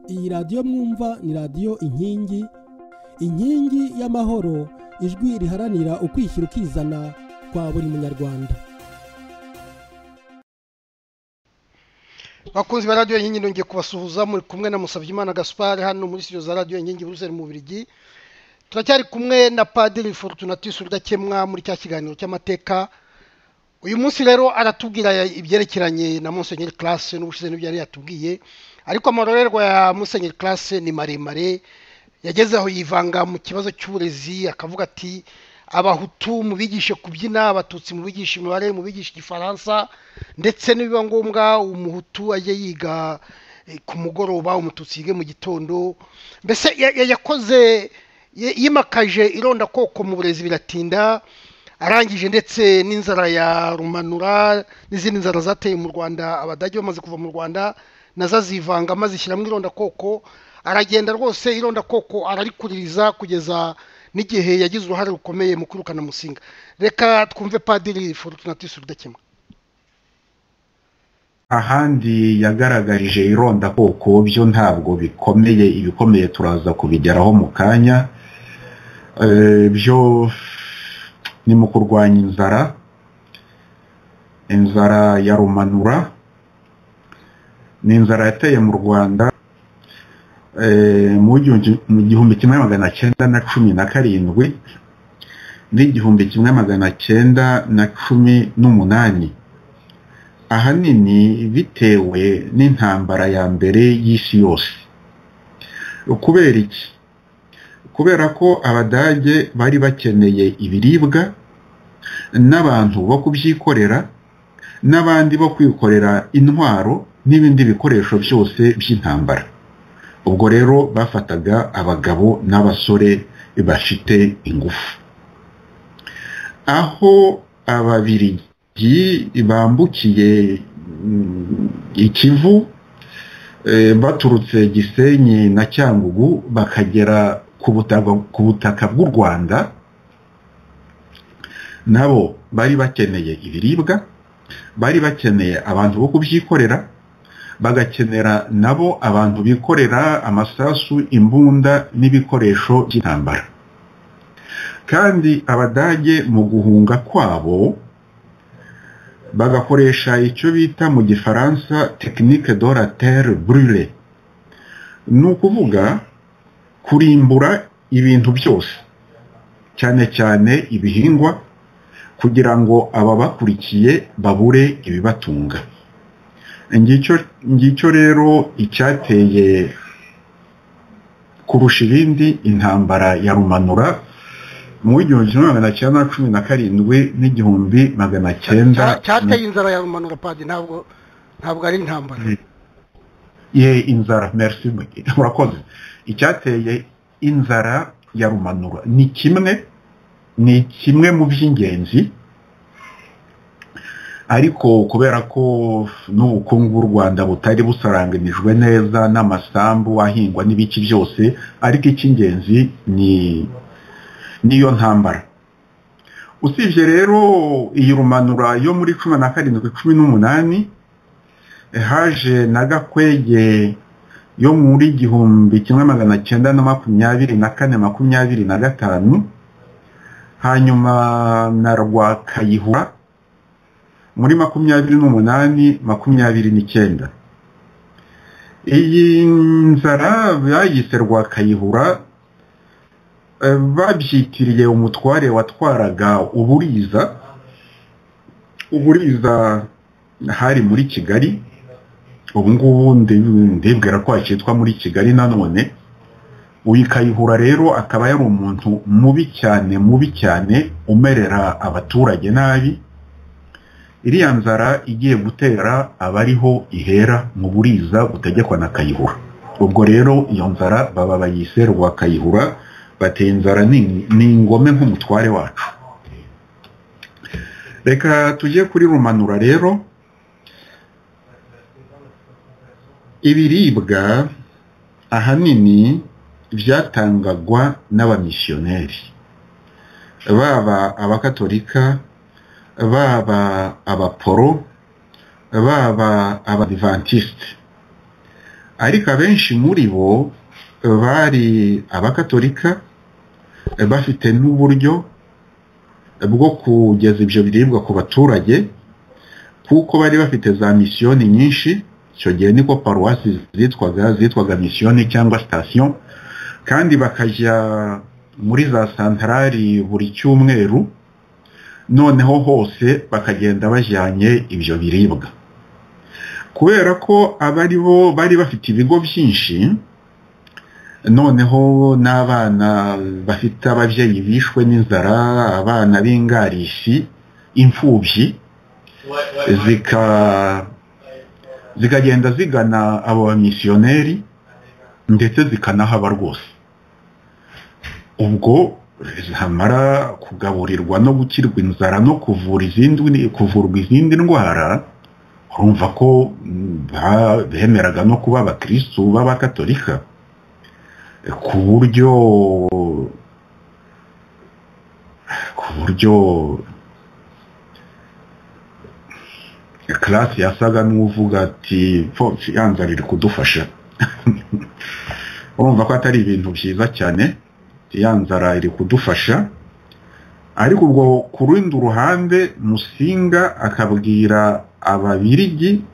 Iyi radiyo mwumva ni radiyo Inkingi, inkingi y'amahoro, ijwi riharanira ukwishyira ukizana kwa buri munyarwanda. Bakunzi ba radiyo Inkingi, nongeye kubasuhuza. Muri kumwe na Musabyimana Gaspard hano muri studio za radiyo Inkingi Buruseli mu Bubiligi. Turacyari kumwe na Padiri Fortunatus Rudakemwa muri cya kiganiro cy'amateka. Uyu munsi rero aratubwira ibyerekeranye na Musenyeri Classe n'ubushize n'ibyo yari yatubwiye, ariko amarorerwa ya Musenyeri Classe ni maremare. Yageze aho yivanga mu kibazo cy'uburezi, akavuga ati abahutu mubigishe kubyina, abatutsi mubigishe imibare, mubigishe igifaransa, ndetse nibiba ngombwa umuhutu ajye yiga ku mugoroba, umututsi yige mu gitondo. Mbese yakoze, yimakaje irondakoko mu burezi biratinda. Arangije ndetse n'inzara ya Rumanura n'izindi nzara zateye mu Rwanda, abadage bamaze kuva mu Rwanda, nazo azivanga maze ishyiramo irondakoko. Aragenda rwose irondakoko ararikuririza kugeza n'igihe yagize uruhare rukomeye mu kwirukana Musinga. Reka twumve Padiri Fortunatus Rudakemwa. Ahandi yagaragarije irondakoko byo ntabwo bikomeye, ibikomeye turaza kubigeraho mu kanya. Byo ni mu kurwanya inzara, inzara ya Rumanura. Ni inzara yateye mu Rwanda mu 1917 n'1918, ahanini bitewe n'intambara ya mbere y'isi yose. Kubera iki? Kubera ko abadage bari bakeneye ibiribwa n'abantu bo kubyikorera n'abandi bo kwikorera intwaro n'ibindi bikoresho byose by'intambara. Ubwo rero bafataga abagabo n'abasore bafite ingufu. Aho ababirigi bambukiye ikivu baturutse Gisenyi na Cyangugu bakagera ku butaka bw'u Rwanda, nabo bari bakeneye ibiribwa, bari bakeneye abantu bo kubyikorera, bagakenera nabo abantu bikorera amasasu, imbunda n'ibikoresho by'intambara. Kandi abadage mu guhunga kwabo bagakoresha icyo bita mu gifaransa technique de la terre brûlée, ni ukuvuga kurimbura ibintu byose, cyane cyane ibihingwa, kugira ngo ababakurikiye babure ibibatunga. Ngicyo rero icyateye kurusha ibindi intambara ya Rumanura mu 1917 n'1900. Cyateye inzara ya Rumanura, Padiri, ntabwo ari intambara. Ye inzara, merci, murakoze. Icyateye inzara ya Rumanura ni kimwe mu by'ingenzi, ariko kubera ko n'ubukungu bw'u Rwanda butari busaranganijwe neza n'amasambu ahingwa n'ibiki byose, ariko icy'ingenzi ni niyo ntambara. Usibye rero iyi Rumanura yo muri 17 18, haje na Gakwege yo muri 1924 25, hanyuma na Rwakayihura muri 28 29. Iyi nzara bayise Rwakayihura babyitiriye umutware watwaraga uburiza. Uburiza hari muri Kigali, ubu ngubu ndibwira ko hakitwa muri Kigali nanone. Uyu Kayihura rero akaba yari umuntu mubi cyane, mubi cyane, umerera abaturage nabi. Iriya nzara igiye gutera abariho ihera mu Buriza butegekwa na Kayihura. Ubwo rero iyo nzara baba bayise Rwakayihura, bateye inzara ni ingome nk'umutware wacu. Reka tujye kuri Rumanura rero. Ibiribwa ahanini byatangagwa n'abamisiyoneri, baba abakatolika, baba abaporo, baba abadivantiste. Ariko abenshi muri bo bari abakatolika, bafite n'uburyo bwo kugeza ibyo biribwa ku baturage, kuko bari bafite za misiyoni nyinshi. Icyo gihe niko paruwasi zitwaga misiyoni cyangwa sitasiyo, kandi bakajya muri za santarari buri cyumweru, noneho hose bakagenda bajyanye ibyo biribwa. Kubera ko abari bo bari bafite ibigo byinshi, noneho n'abana bafite ababyeyi bishwe n'inzara, abana b'ingarisi, imfubyi, zikagenda zigana abo bamisiyoneri, ndetse zikanahaba rwose. Ubwo zamara kugaburirwa no gukirwa inzara no kuvurwa izindi ndwara, urumva ko bemeraga no kuba abakristu b'abakatolika, ku buryo classe yasaga n'uvuga ati ya nzara iri kudufasha. Urumva ko atari ibintu byiza cyane, ya nzara iri kudufasha. Ariko ubwo ku rundi ruhande Musinga akabwira ababirigi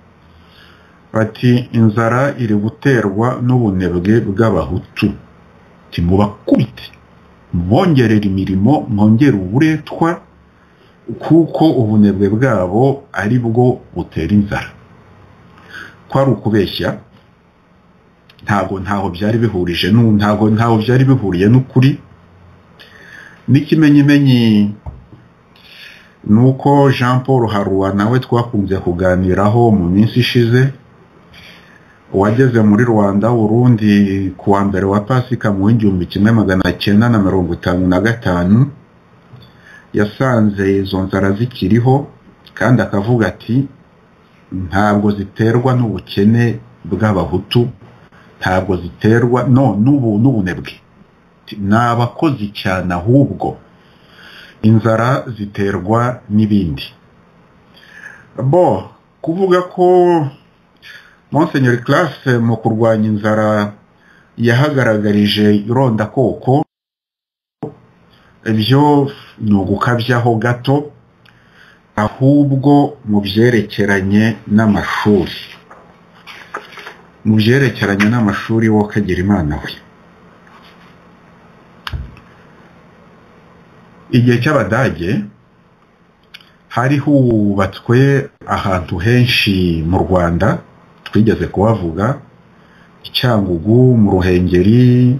bati inzara iri guterwa n'ubunebwe bw'abahutu, timubakubite, mwongerera imirimo, mwongere uburetwa, kuko ubunebwe bwabo ari bwo butera inzara. Kwari ukubeshya, ntabwo ntaho byari bihurije, ntabwo ntaho byari bihuriye n'ukuri. N'ikimenyimenyi nuko Jean Paul Haruwa nawe twakunze kuganiraho mu minsi ishize, wageze muri Rwanda Burundi ku wa mbere wa Pasika mu 1955, yasanze izo nzara zikiriho, kandi akavuga ati ntabwo ziterwa n'ubukene bw'abahutu, ntabwo ziterwa no n'ubunebwe, ni abakozi cyane, ahubwo inzara ziterwa n'ibindi. Bo kuvuga ko Monseigneur Classe mu kurwanya inzara yahagaragarije irondakoko, ibyo ni ugukabyaho gato, ahubwo mu byerekeranye n'amashuri, mu byerekeranye n'amashuri wo kagira Imana we. Igihe cy'Abadage hari hubatswe ahantu henshi mu Rwanda, twigeze kuhavuga, i Cyangugu, mu Ruhengeri,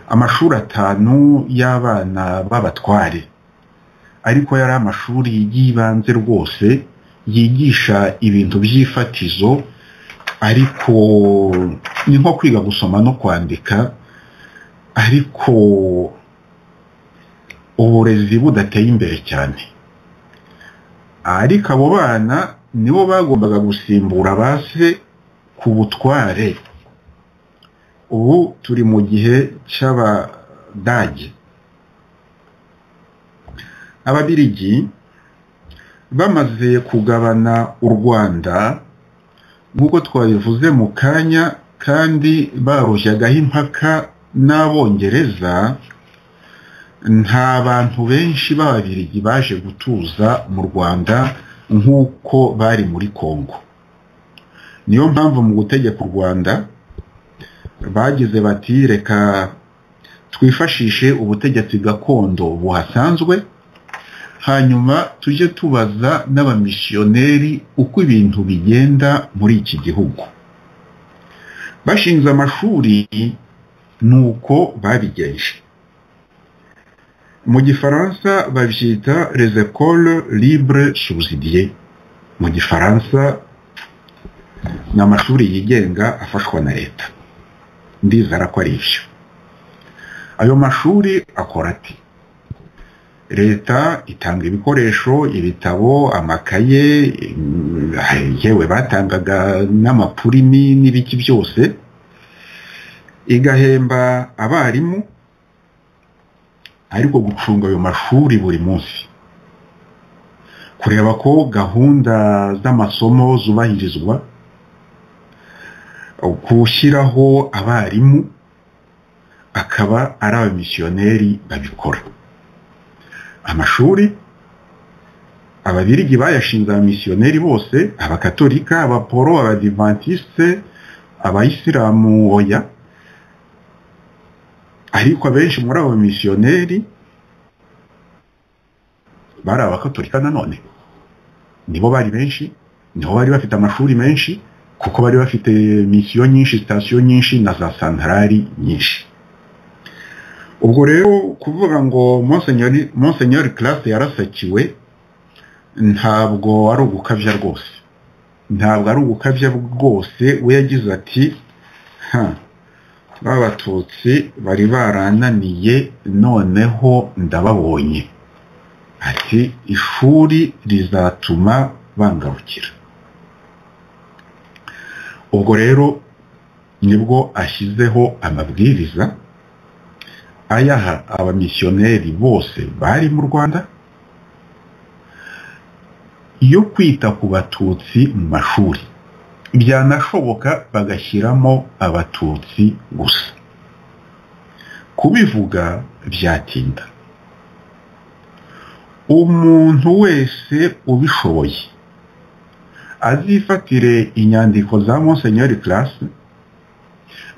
amashuri 5 y'abana b'abatware, ariko yari amashuri y'ibanze rwose, yigisha ibintu by'ifatizo, ariko ni nko kwiga gusoma no kwandika, ariko uburezi budateye imbere cyane. Ariko abo bana nibo bagombaga gusimbura base ku butware. Ubu turi mu gihe cy'Abadage. Ababirigi bamaze kugabana u Rwanda nk'uko twabivuze mu kanya, kandi barushyagaho impaka n'Abongereza, nta bantu benshi b'Ababirigi baje gutuza mu Rwanda nk'uko bari muri Kongo. Niyo mpamvu mu gutegeka u Rwanda bagize bati reka twifashishe ubutegetsi gakondo buhasanzwe, hanyuma tujye tubaza n'abamisiyoneri uko ibintu bigenda muri iki gihugu. Bashinze amashuri nuko babigenje. Mu gifaransa babyita les écoles libres subsidiées. Mu gifaransa ni amashuri yigenga afashwa na leta. Ndizera ko ari ibyo. Ayo mashuri akora ati: leta itanga ibikoresho, ibitabo, amakaye, yewe batangaga n'amapurimi n'ibiki byose, igahemba abarimu, ariko gucunga ayo mashuri buri munsi, kureba ko gahunda z'amasomo zubahirizwa, gushyiraho abarimu, akaba ari abamisiyoneri babikora. Amashuri Ababirigi bayashinze abamisiyoneri bose, abakatolika, abaporo, abadivantiste, abayisilamu oya, ariko abenshi muri abo misiyoneri bari abakatolika nanone, nibo bari benshi, nibo bari bafite amashuri menshi, kuko bari bafite misiyo nyinshi, sitasiyo nyinshi na za santarari nyinshi. Ubwo rero kuvuga ngo Monseigneur Classe yarasakiwe ntabwo ari ugukabya rwose, ntabwo ari ugukabya rwose. We yagize ati Abatutsi bari barananiye noneho ndababonye, ati ishuri rizatuma bangarukira. Ubwo rero nibwo ashyizeho amabwiriza ayaha abamisiyoneri bose bari mu Rwanda yo kwita ku Batutsi mu mashuri, byanashoboka bagashyiramo Abatutsi gusa. Kubivuga byatinda, umuntu wese ubishoboye azifatire inyandiko za Monseigneur Classe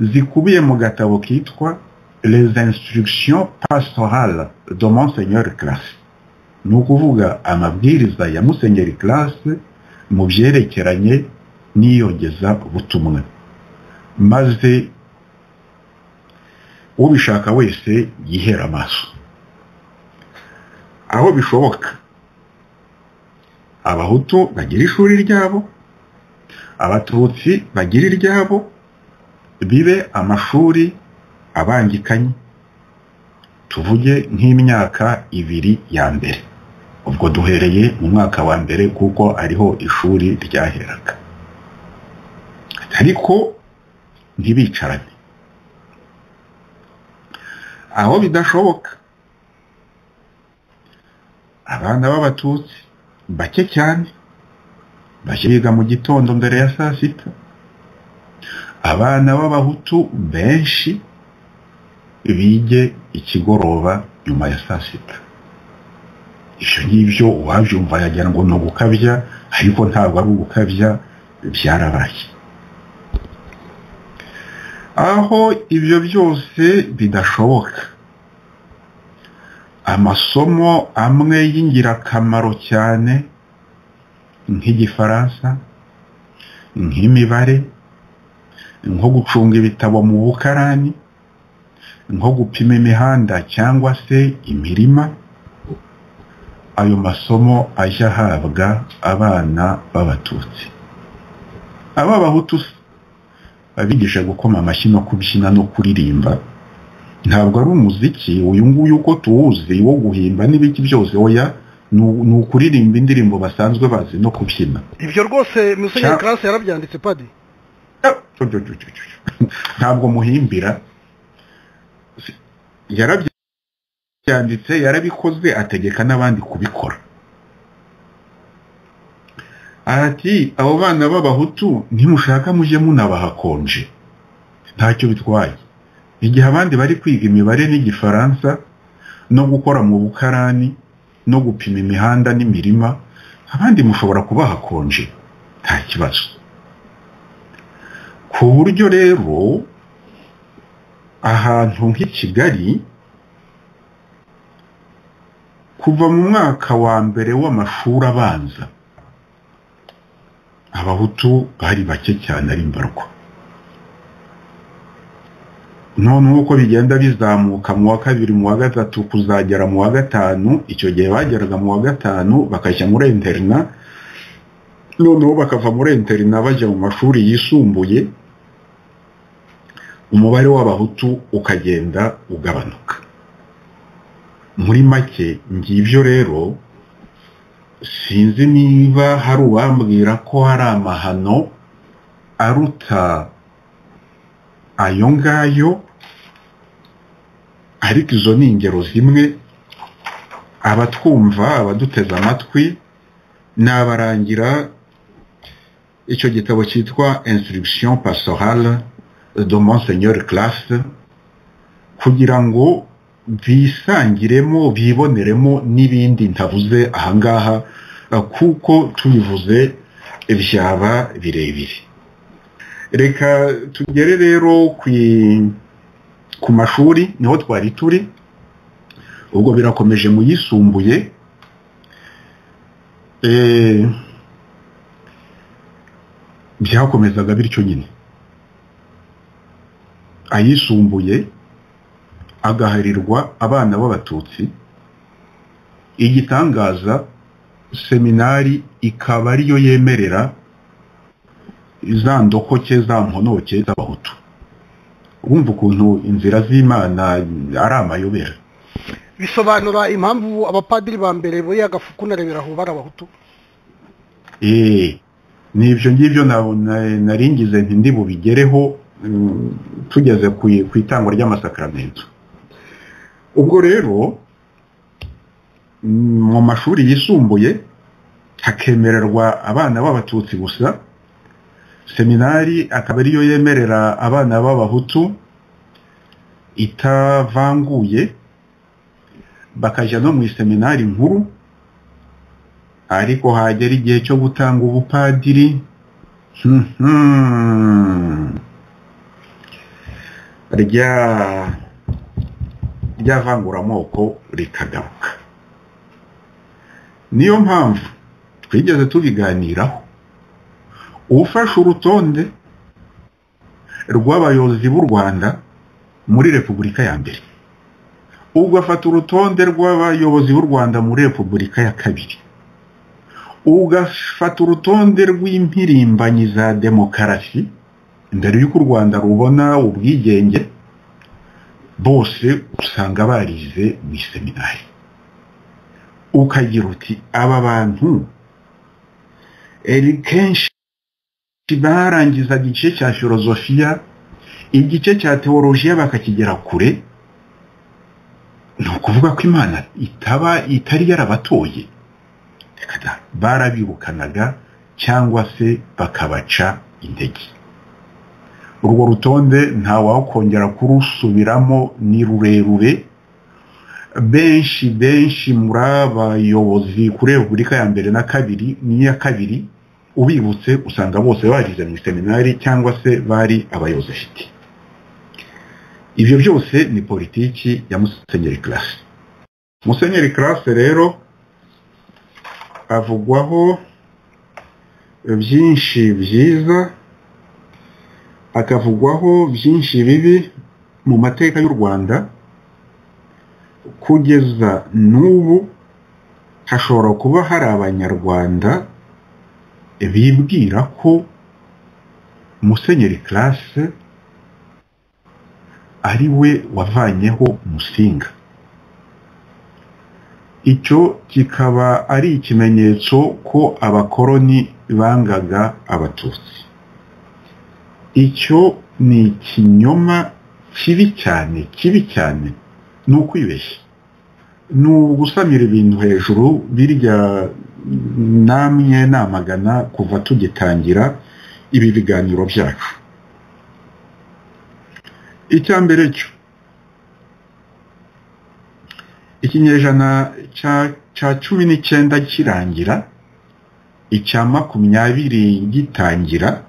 zikubiye mu gatabo kitwa Les Instructions Pastorales de Monseigneur Classe, ni ukuvuga amabwiriza ya Musenyeri Classe mu byerekeranye n'iyogeza butumwa, maze ubishaka wese yihera amaso. Aho bishoboka Abahutu bagira ishuri ryabo, Abatutsi bagira iryabo, bibe amashuri abangikanye, tuvuge nk'imyaka 2 ya mbere. Ubwo duhereye mu mwaka wa mbere kuko ariho ishuri ryaheraga, ariko ntibicarane. Aho bidashoboka abana b'Abatutsi bake cyane bajya mu gitondo mbere ya saa 6, abana b'Abahutu benshi bige ikigoroba nyuma ya saa 6. Ibyo ngibyo uwabyumva yagira ngo ni ugukabya, ariko ntabwo ari ugukabya, byarabaye. Aho ibyo byose bidashoboka, amasomo amwe y'ingirakamaro cyane nk'igifaransa, nk'imibare, nko gucunga ibitabo mu bukarani, nko gupima imihanda cyangwa se imirima, ayo masomo ajya ahabwa abana b'Abatutsi. Ab'Abahutu abigisha gukoma amashyi no kubyina no kuririmba, ntabwo ari umuziki uyu nguyu uko tuwuzi wo guhimba n'ibiki byose, oya, ni ukuririmba indirimbo basanzwe bazi no kubyina. Ibyo rwose Musenyeri Classe yarabyanditse padi? Ntabwo muhimbira, yarabyanditse, yarabikoze, ategeka n'abandi kubikora. Ati abo bana b'Abahutu ntimushaka mujye munabaha konje, ntacyo bitwaye. Igihe abandi bari kwiga imibare n'igifaransa no gukora mu bukarani no gupima imihanda n'imirima, abandi mushobora kubaha konje, nta kibazo. Ku buryo rero ahantu nk'i Kigali kuva mu mwaka wa mbere w'amashuri abanza Abahutu bari bake cyane ari mbarwa. None uko bigenda bizamuka mu wa 2, mu wa 3 kuzagera mu wa 5, icyo gihe bageraga mu wa 5 bakajya muri interna, noneho bakava muri interna bajya mu mashuri yisumbuye, umubare w'Abahutu ukagenda ugabanuka. Muri make ngibyo rero, sinzi niba hari uwambwira ko hari amahano aruta ayo ngayo, ariko izo ni ingero zimwe. Abatwumva, abaduteze amatwi, nabarangira Icyo gitabo cyitwa Instruction pastorale de Monseigneur Classe, kugira ngo bisangiremo biboneremo n'ibindi ntavuze ahangaha, kuko tubivuze byaba birebire. Reka tugere rero ku mashuri, niho twari turi. Ubwo birakomeje mu yisumbuye. Byakomezaga bityo nyine, ayisumbuye agaharirwa abana b'abatutsi. Igitangaza, seminari ikaba ariyo yemerera za ndokoke za mponoke z'abahutu. Wumva ukuntu inzira z'Imana ari amayobera. Bisobanura impamvu abapadiri ba mbere buriya Gafuku na Reberaho bari abahutu. Nibyo ngibyo naringize nti ndi bubigereho tugeze ku itangwa ry'amasakramentu. Ubwo rero mu mashuri yisumbuye hakemererwa abana b'abatutsi gusa, seminari akaba ariyo yemerera abana b'abahutu itavanguye, bakajya no mu seminari nkuru. Ariko hagera igihe cyo gutanga ubupadiri, rya vanguramoko rikagaruka. Niyo mpamvu twigeze tubiganiraho, ufashe urutonde rw'abayobozi b'u Rwanda muri Repubulika ya mbere, ugafata urutonde rw'abayobozi b'u Rwanda muri Repubulika ya kabiri, ugafata urutonde rw'impirimbanyi za demokarasi mbere y'uko u Rwanda rubona ubwigenge, bose usanga barize mu seminari. Ukagira uti aba bantu kenshi barangizaga igice cya filozofiya, igice cya teolojiya bakakigera kure, ni ukuvuga ko Imana itaba itari yarabatoye. Barabirukanaga cyangwa se bakabaca intege. Urwo rutonde ntawakongera kurusubiramo, ni rurerure. Benshi benshi muri abayobozi kuri Repubulika ya mbere na kabiri n'iya kabiri, ubibutse usanga bose barize mu seminari cyangwa se bari abayozefiti. Ibyo byose ni politiki ya Musenyeri Classe. Musenyeri Classe rero avugwaho byinshi byiza, akavugwaho byinshi bibi mu mateka y'u Rwanda. Kugeza n'ubu hashobora kuba hari abanyarwanda bibwira ko Musenyeri Classe ari we wavanyeho Musinga. Icyo kikaba ari ikimenyetso ko abakoroni bangaga abatutsi. Icyo ni ikinyoma kibi cyane, kibi cyane. Ni ukwibeshya, ni ugusamira ibintu hejuru. Birya namwe namagana kuva tugitangira ibi biganiro byacu. Icya mbere cyo, ikinyejana cya 19 kirangira, icya 20 gitangira,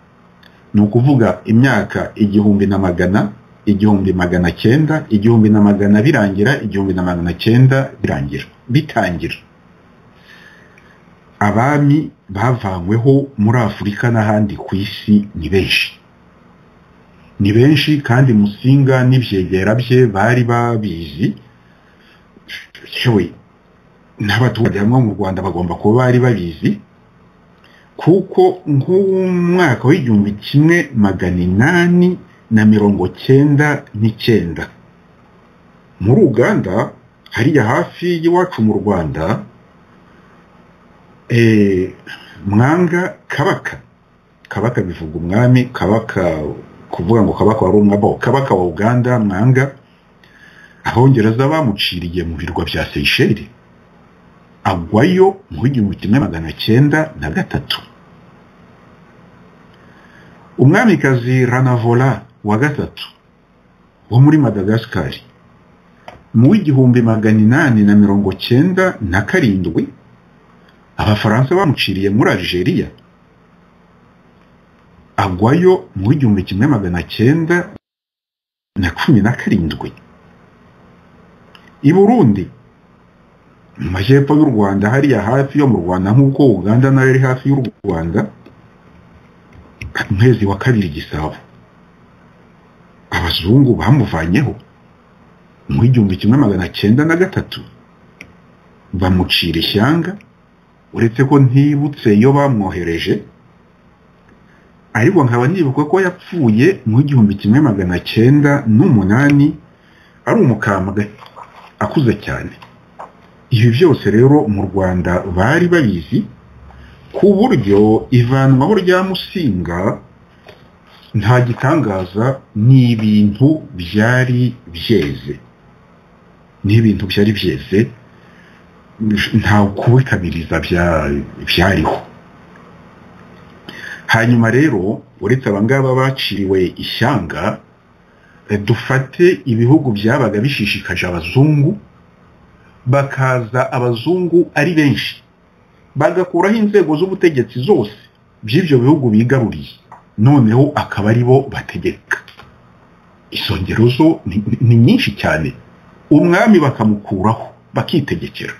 ni ukuvuga imyaka 1100, 1900, 1100 birangira, 1900 birangira bitangira. Abami bavanyweho muri Afurika n'ahandi ku isi ni benshi, ni benshi, kandi Musinga n'ibyegera bye bari babizi. Yewe n'abaturage bamwe mu Rwanda bagomba kuba bari babizi, kuko nk'umwaka w'1899 muri Uganda, hariya hafi y'iwacu mu Rwanda, Mwanga Kabaka, Kabaka bivuga umwami, Kabaka kuvuga ngo Kabaka wari umwabo, Kabaka wa Uganda Mwanga, abongereza bamuciriye mu birwa bya Seychelles, agwayo mu 1903. Umwamikazi Ranavola wa gatatu wo muri Madagascar mu 1897 Abafaransa bamuciriye muri Algeria, agwayo mu 1917. I Burundi mu majyepfo y'u Rwanda, hariya hafi yo mu Rwanda nk'uko Uganda nayo iri hafi y'u Rwanda, Mwezi wa kabiri Gisabo abazungu bamuvanyeho mu 1903 bamucira ishyanga, uretse ko ntibutse iyo bamwohereje, ariko nkaba nibuka ko yapfuye mu 1908 ari umukambwe akuze cyane. Ibi byose rero mu Rwanda bari babizi, ku buryo ivanwaho rya Musinga nta gitangaza, ni ibintu byari byeze, ni ibintu byari byeze, nta kubitabiriza byariho. Hanyuma rero uretse abangaba baciriwe ishyanga, dufate ibihugu byabaga bishishikaje abazungu, bakaza abazungu ari benshi bagakuraho inzego z'ubutegetsi zose by'ibyo bihugu bigaruriye, noneho akaba ari bo bategeka. Izo ngero zo ni nyinshi cyane. Umwami bakamukuraho bakitegekera,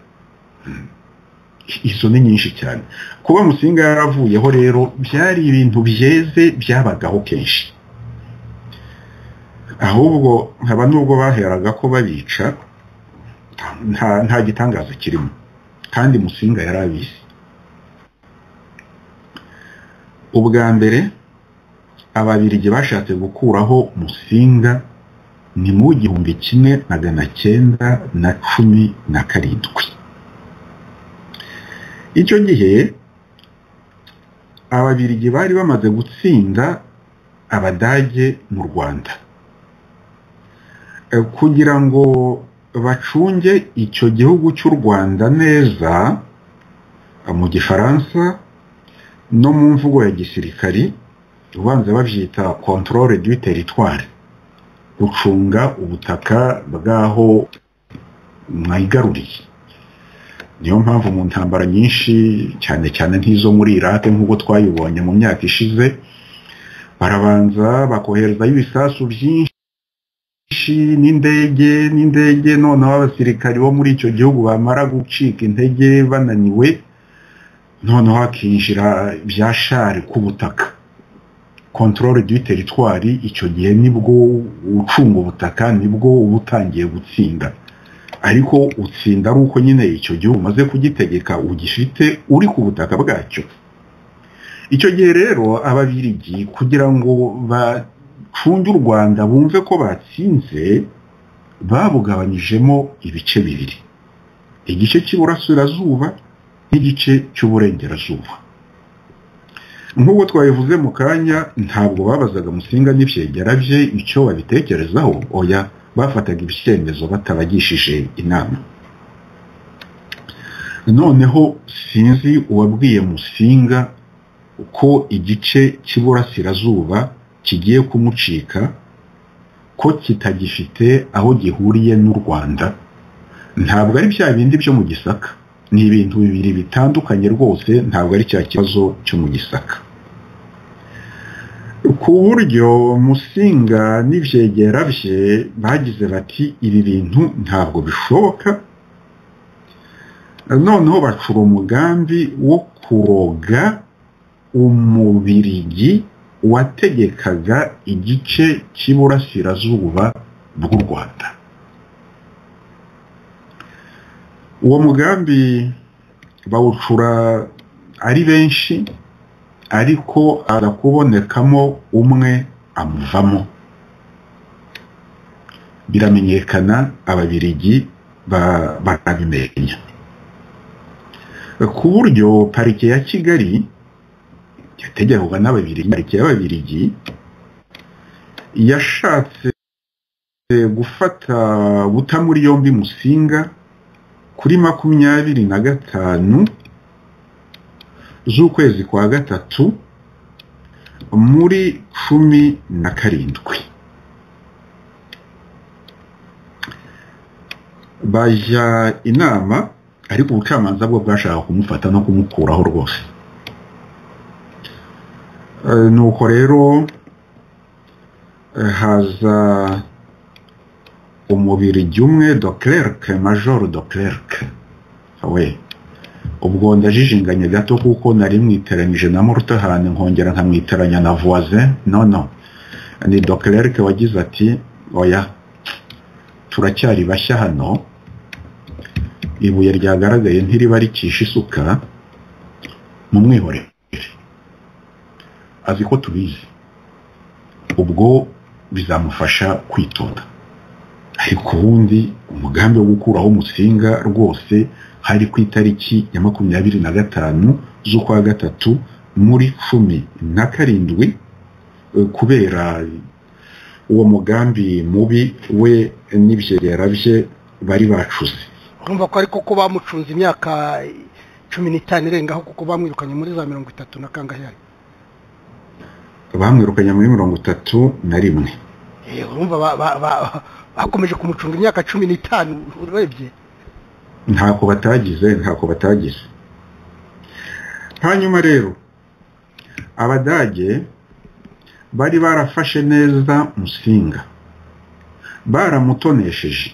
izo ni nyinshi cyane. Kuba Musinga yaravuyeho rero byari ibintu byeze, byabagaho kenshi. Ahubwo nkaba nubwo baheraga ko babica nta gitangaza kirimo, kandi Musinga yarabizi. Ubwa mbere Ababirigi bashatse gukuraho Musinga ni mu 1917. Icyo gihe Ababirigi bari bamaze gutsinda Abadage mu Rwanda. Kugira ngo bacunge icyo gihugu cy'u Rwanda neza, mu Gifaransa no mu mvugo ya gisirikari ubanza babyita contrôle du territoire, gucunga ubutaka bwaho mwayigaruriye. Niyo mpamvu mu ntambara nyinshi cyane cyane nk'izo muri Iraq nk'uko twayibonye mu myaka ishize, barabanza bakoherezayo ibisasu byinshi n'indege, noneho abasirikari bo muri icyo gihugu bamara gucika intege bananiwe, noneho hakinjira bya shari ku butaka, contrôle du territoire. Icyo gihe nibwo ucunga ubutaka nibwo uba utangiye gutsinda, ariko utsinda ari uko nyine icyo gihugu umaze kugitegeka ugifite uri ku butaka bwacyo. Icyo gihe rero Ababirigi kugira ngo bacunge u Rwanda bumve ko batsinze, babugabanyijemo ibice bibiri, igice cy'iburasirazuba n'igice cy'uburengerazuba. Nk'uko twabivuze mu kanya, ntabwo babazaga Musinga n'ibyegera bye icyo babitekerezaho, oya, bafataga ibyemezo batabagishije inama. Noneho sinzi uwabwiye Musinga ko igice cy'iburasirazuba kigiye kumucika, ko kitagifite aho gihuriye n'u Rwanda. Ntabwo ari bya bindi byo mu Gisaka, ni ibintu bibiri bitandukanye rwose, ntabwo ari cya kibazo cyo mu Gisaka. Ku buryo Musinga n'ibyegera bye bagize bati ibi bintu ntabwo bishoboka, noneho bacura umugambi wo kuroga Umubirigi wategekaga igice cy'iburasirazuba bw'u Rwanda. Uwo mugambi bawucura ari benshi, ariko aza kubonekamo umwe amuvamo, biramenyekana, Ababirigi barabimenya. Ku buryo parike ya Kigali yategekwaga n'Ababirigi, parike y'Ababirigi yashatse gufata guta muri yombi Musinga kuri 25 z'ukwezi kwa gatatu Muri 17 bajya inama, ariko ubucamanza bwo bwashaka kumufata no kumukuraho rwose. Nuko rero haza umubirigi umwe, de Klerk, Major de Klerk. We ubwo ndajijinganye gato kuko nari mwiteranije na Mortahane, nkongera nkamwiteranya na Voisin. No, ni de Klerk wagize ati oya, turacyari bashya hano, ibuye ryagaragaye ntiriba rikisha isuka, mumwihorere, azi ko tubizi, ubwo bizamufasha kwitonda. Ariko ubundi umugambi wo gukuraho Musinga rwose hari ku itariki ya 25 z'ukwa gatatu muri 17, kubera uwo mugambi mubi we n'ibyegera bye bari bacuze. Urumva ko ariko ko bamucunze imyaka 15 irengaho, kuko bamwirukanye muri za 30 na kangahe yari? Bamwirukanye muri 31. Urumva bakomeje kumucunga imyaka 15 urebye. Ntako batagize. Hanyuma rero Abadage bari barafashe neza Musinga, baramutonesheje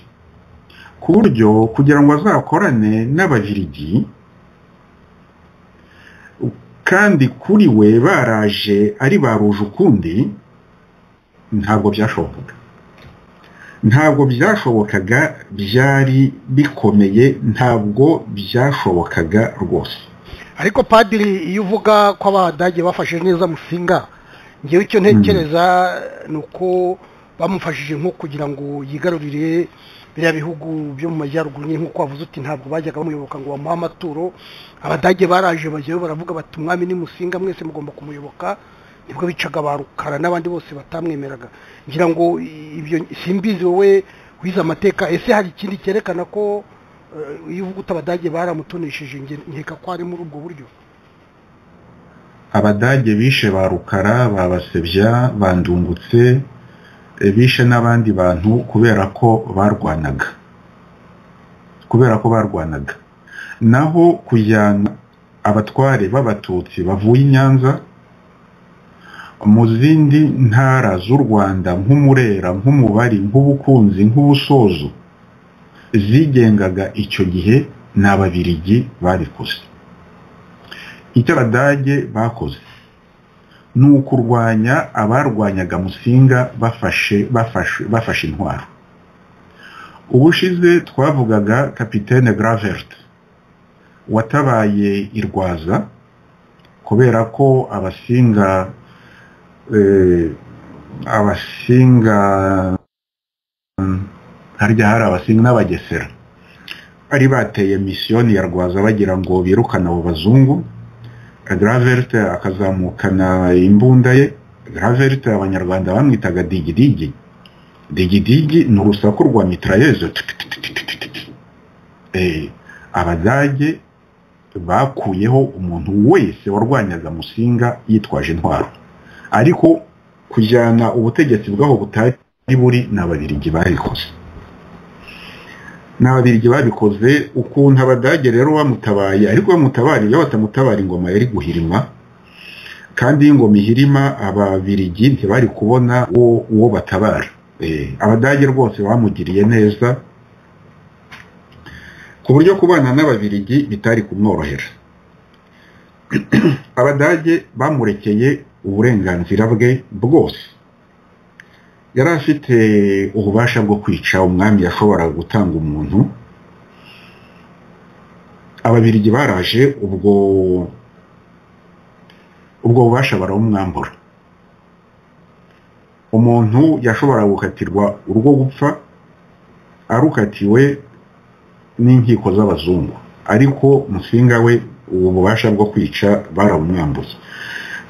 ku buryo kugira ngo azakorane n'Ababirigi, kandi kuri we baraje ari baruje ukundi, ntabwo byashobokaga. Ntabwo byashobokaga, byari bikomeye, ntabwo byashobokaga rwose. Ariko padiri, iyo uvuga ko Abadage bafashe neza Musinga, ngewe icyo ntekereza ni uko bamufashije nko kugira ngo yigarurire biriya bihugu byo mu majyaruguru, nk'uko wavuze uti ntabwo bajyaga bamuyoboka ngo bamuhe amaturo. Abadage baraje bajyayo baravuga bati umwami ni Musinga, mwese mugomba kumuyoboka. Nibwo bicaga ba Rukara n'abandi bose batamwemeraga. Ngira ngo ibyo simbizi, wowe wize amateka, ese hari ikindi cyerekana ko iyo uvuga uti Abadage baramutonesheje, nkeka ko ari muri ubwo buryo? Abadage bishe ba Rukara, babasebya, bandungutse, bishe n'abandi bantu kubera ko barwanaga. Naho kujyana abatware b'Abatutsi bavuye i Nyanza mu zindi ntara z'u Rwanda nk'Umurera, nk'Umubari, nk'Ubukunzi, nk'Ubusozo, zigengaga icyo gihe, ni Ababirigi babikoze. Icyo Abadage bakoze ni ukurwanya abarwanyaga Musinga bafashe intwaro. Ubushize twavugaga Kapitene Gravert watabaye i Rwaza kubera ko Abasinga harya hari Abasinga n'Abagesera bari bateye misiyoni ya Rwaza bagira ngo birukane abo bazungu. Gravert akazamukana imbunda ye. Gravert Abanyarwanda bamwitaga digidigi. Digidigi ni urusaku rwa mitrailleuse. Abadage bakuyeho umuntu wese warwanyaga Musinga yitwaje intwaro, ariko kujyana ubutegetsi bwaho butari buri n'Ababirigi babikoze. N'Ababirigi babikoze. Ukuntu Abadage rero bamutabaye, ariko bamutabara iyo batamutabara ingoma yari guhirima, kandi ingoma ihirima Ababirigi ntibari kubona uwo batabara. Abadage rwose bamugiriye neza ku buryo kubana n'Ababirigi bitari kumworohera. Abadage bamurekeye uburenganzira bwe bwose. Yari afite ububasha bwo kwica umwami, yashobora gutanga umuntu. Ababirigi baraje ubwo bubasha baramwambura. Umuntu yashobora gukatirwa urwo gupfa arukatiwe n'inkiko z'abazungu, ariko Musinga we ubu bubasha bwo kwica baramwambuye.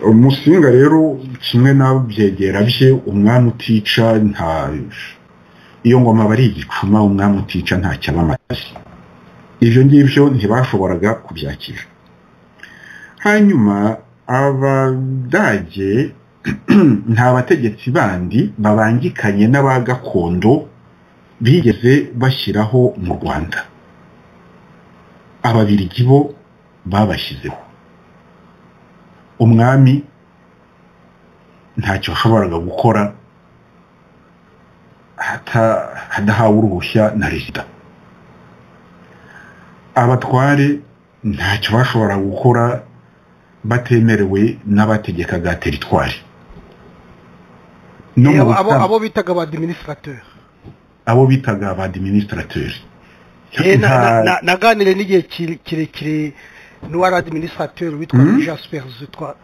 Musinga rero kimwe n'abyegera bye, umwami utica nta iyo ngoma bari igicuma, umwami utica ntacyo abamaze. Ibyo ngibyo ntibashoboraga kubyakira. Hanyuma Abadage Nta bategetsi bandi babangikanye n'aba gakondo bigeze bashyiraho mu Rwanda. Ababirigi bo babashyizeho. Umwami ntacyo ashoboraga gukora hadahawe uruhushya na leta. Abatware ntacyo bashobora gukora batemerewe n'abategekaga teritwari. Abo bitaga ba administrateur. Abo bitaga ba administrateur. Naganire n'igihe kirekire n'uwari administrateur witwa Jasper Zutwa.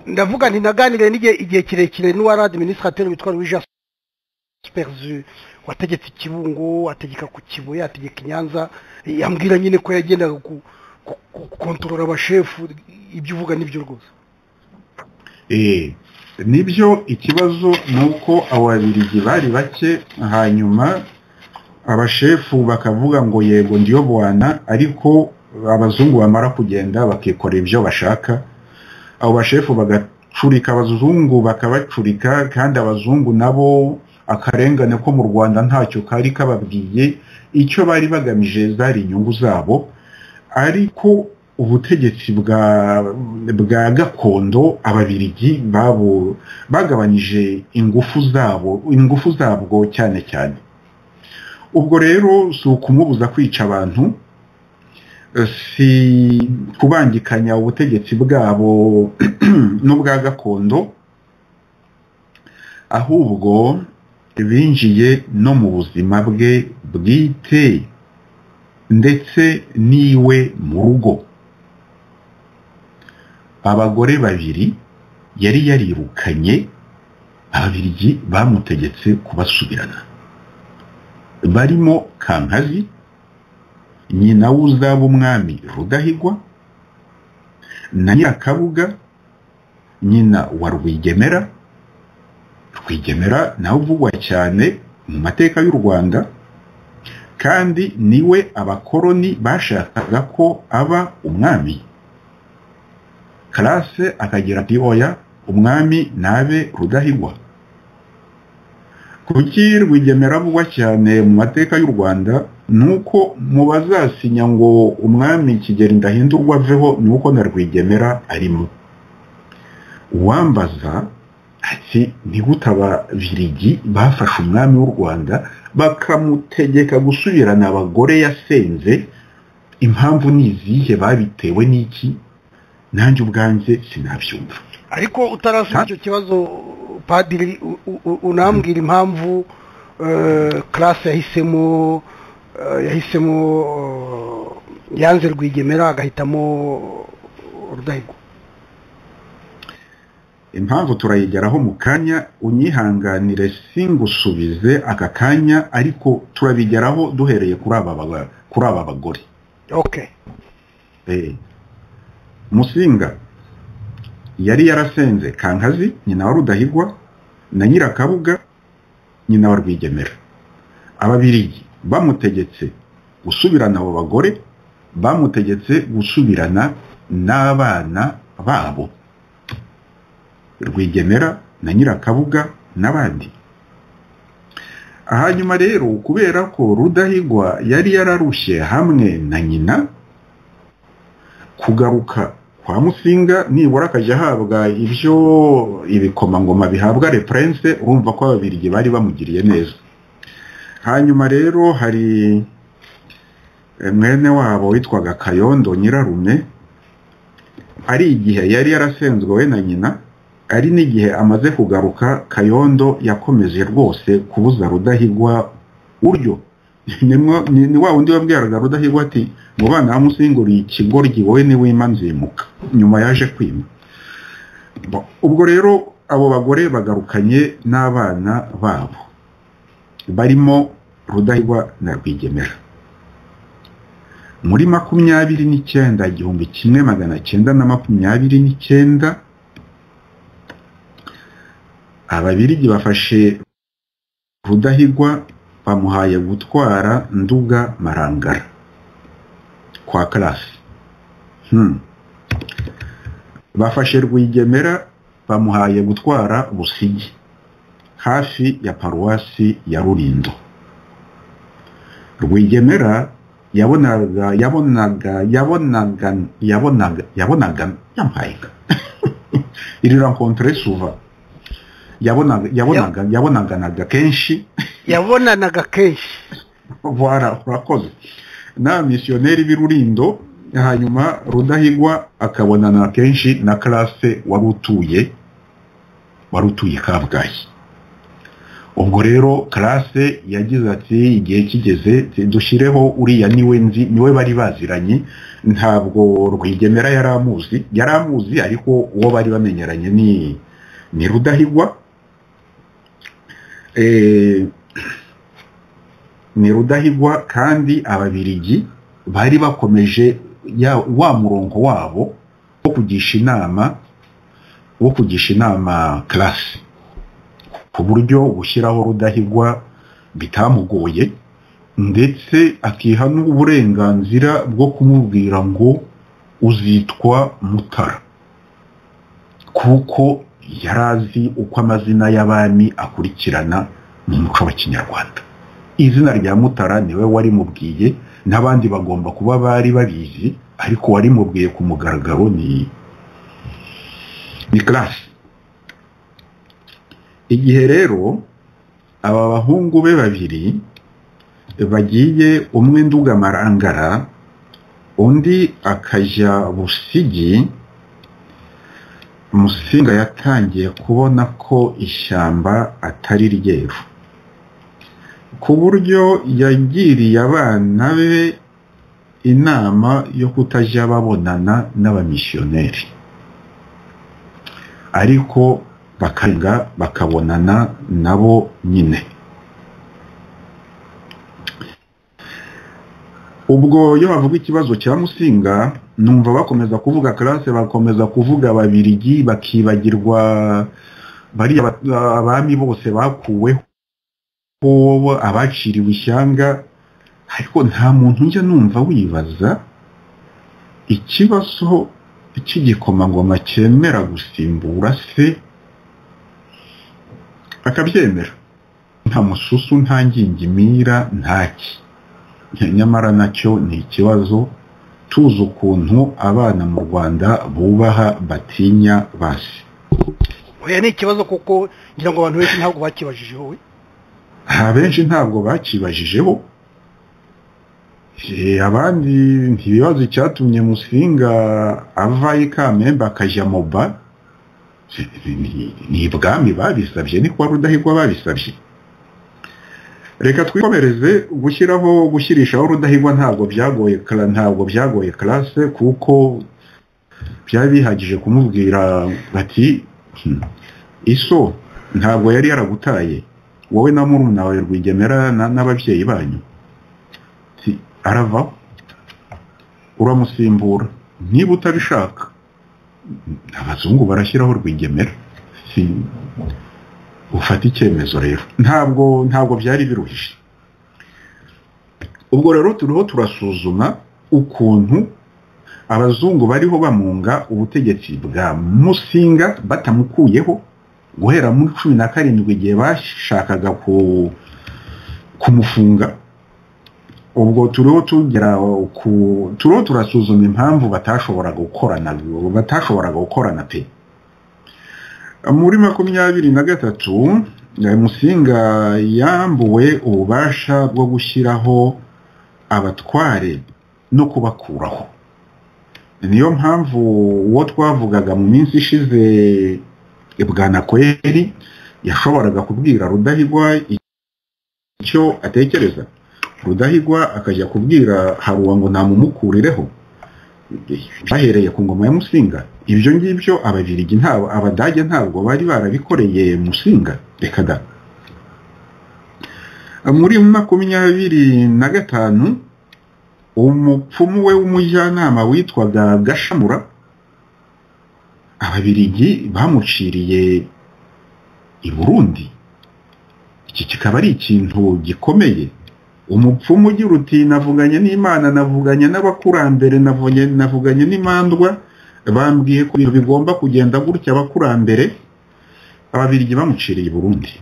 Ndavuga nti naganire n'igihe kirekire n'uwari administrateur witwa Louis Jasper Zu, wategetse Kibungo, ategeka ku Kibuye, ategeka i Nyanza. Yambwira nyine ko yagendaga gukontorora abashefu. Ibyo uvuga nibyo rwose. Nibyo. Ikibazo ni uko abo babirigi bari bake, hanyuma abashefu bakavuga ngo yego ndiyo bwana, ariko abazungu bamara kugenda bakikora ibyo bashaka. Abo bashefu bagacurika abazungu, bakabacurika, kandi abazungu nabo akarengane ko mu Rwanda ntacyo kari kababwiye. Icyo bari bagamije zari inyungu zabo, ariko ubutegetsi bwa gakondo ababirigi babo bagabanyije ingufu zabo, ingufu zabwo cyane cyane. Ubwo rero si ukumubuza kwica abantu, si kubangikanya ubutegetsi bwabo n'ubwa gakondo, ahubwo binjiye no mu buzima bwe bwite ndetse niwe mu rugo. Abagore babiri yari yarirukanye, ababirigi bamutegetse kubasubirana, barimo Kankazi nyina w'uzaba umwami Rudahigwa, na Nyirakabuga nyina wa Rwigemera. Rwigemera nawe uvugwa cyane mu mateka y'u Rwanda, kandi niwe abakoroni bashakaga ko aba umwami. Classe akagira ati oya, umwami nabe Rudahigwa. Kuki Rwigemera avugwa cyane mu mateka y'u Rwanda? Nuko mu bazasinya ngo umwami Kigeli Ndahindurwa aveho, nuko na Rwigemera arimo. Uwambaza ati nigute ababirigi bafashe umwami w'u Rwanda bakamutegeka gusubirana abagore yasenze, impamvu ni izihe, babitewe n'iki? Nanjye ubwanjye sinabyumva. Ariko utarasubiza icyo kibazo padiri, unambwira impamvu classe yahisemo yanze Rwigemera agahitamo Rudahigwa. Impamvu turayigeraho mu kanya, unyihanganire singusubize aka kanya, ariko turabigeraho duhereye kuri aba bagore. Okay. Musinga yari yarasenze Kankazi nyina wa Rudahigwa na Nyirakabuga nyina wa Rwigemera. Ababirigi bamutegetse gusubirana abo bagore, bamutegetse gusubirana n'abana babo Rwigemera na Nyirakabuga n'abandi. Hanyuma rero kubera ko Rudahigwa yari yararushye hamwe na nyina, kugaruka kwa Musinga nibura akajya ahabwa ibyo ibikomangoma bihabwa le prince, urumva ko ababirigi bari bamugiriye neza. Hanyuma rero hari mwene wabo witwaga Kayondo Nyirarume, ari igihe yari yarasenzwe we na nyina, ari n'igihe amaze kugaruka Kayondo yakomeje rwose kubuza Rudahigwa uryo. Ni wa wundi wabwiraga Rudahigwa ati mu bana bamusinguriye ikigoryi wowe ni wima nzimuka, nyuma yaje kwima. Ubwo rero abo bagore bagarukanye n'abana babo barimo Rudahigwa na Rwigemera. Muri 29 1929 ababirigi bafashe Rudahigwa bamuhaye gutwara Nduga Marangara kwa Classe. Bafashe Rwigemera bamuhaye gutwara Busigi hafi ya paruwasi ya Rulindo. Rwigemera yabonaga yabonaga yabonaga yabonaga yabonaga yampaye il rencontrait souvent, yabonaga yabonaga yabonaganaga kenshi, yabonanaga kenshi, voilà, urakoze, n'abamisiyoneri b'i Rulindo. Hanyuma Rudahigwa akabonana kenshi na Classe wari utuye Kabgayi. Ubwo rero Classe yagize ati igihe kigeze dushyireho uriya niwe nzi, niwe bari baziranye, ntabwo Rwigemera yari amuzi ariko uwo bari bamenyeranye ni Rudahigwa. Ni Rudahigwa, kandi Ababirigi bari bakomeje wa murongo wabo wo kugisha inama Classe, ku buryo gushyiraho Rudahigwa bitamugoye, ndetse akiha n'uburenganzira bwo kumubwira ngo uzitwa Mutara, kuko yarazi uko amazina y'abami akurikirana mu muco wa Kinyarwanda. Izina rya Mutara niwe warimubwiye, n'abandi bagomba kuba bari babizi, ariko warimubwiye ku mugaragaro ni Classe. Igihe rero aba bahungu be babiri bagiye, umwe Nduga Marangara undi akajya Busigi, Musinga yatangiye kubona ko ishyamba atari ryeru, ku buryo yagiriye abana be inama yo kutajya babonana n'abamisiyoneri, ariko bakanga bakabonana nabo nyine. Ubwo iyo bavuga ikibazo cya Musinga, numva bakomeza kuvuga Classe, bakomeza kuvuga Ababirigi, bakibagirwa bariya abami bose bakuweho, abaciriwe ishyanga. Ariko nta muntu njya numva wibaza ikibazo cy'igikomangoma cyemera gusimbura se akabyemera, nta mususu, nta ngingimira, ntaki. Nyamara nacyo ni ikibazo, tuzi ukuntu abana mu Rwanda bubaha batinya basi. Oya, ni ikibazo kuko ngira ngo abantu benshi ntabwo bakibajijeho. We abenshi ntabwo bakibajijeho, abandi ntibibazo icyatumye Musinga ava i Kamembe akajya Moba, ni ibwami babisabye, ni kwa Rudahigwa babisabye. Reka twikomereze. Gushyiraho gushyirishaho Rudahigwa ntabwo byagoye Classe, kuko byari bihagije kumubwira bati iso ntabwo yari yaragutaye wowe na murumuna wawe Rwigemera n'ababyeyi banyu, arava uramusimbura, niba utabishaka abazungu barashyiraho Rwigemera, ufata icyemezo. Rero ntabwo byari biruhije. Ubwo rero turiho turasuzuma ukuntu abazungu bariho bamunga ubutegetsi bwa Musinga batamukuyeho guhera muri 17 igihe bashakaga kumufunga. Ubwo turiho tugera ku turiho turasuzuma impamvu batashoboraga gukorana pe. Muri 23 Musinga yambuwe ububasha bwo gushyiraho abatware no kubakuraho. Niyo mpamvu uwo twavugaga mu minsi ishize Bwanakweli yashoboraga kubwira Rudahigwa icyo atekereza, Rudahigwa akajya kubwira Haruwa ngo namumukurireho. Bahereye ku ngoma ya Musinga. Ibyo ngibyo Ababirigi ntabwo, Abadage ntabwo bari barabikoreye Musinga, reka da. Muri 25 umupfumu we w'umujyanama witwaga Gashamura, Ababirigi bamuciriye i Burundi. Iki kikaba ari ikintu gikomeye. Umupfumu ugira uti navuganye n'Imana, navuganye n'abakurambere, navuganye n'imandwa, Bambwiye ko bigomba kugenda gutya. Abakurambere Ababirigi bamuciriye i Burundi.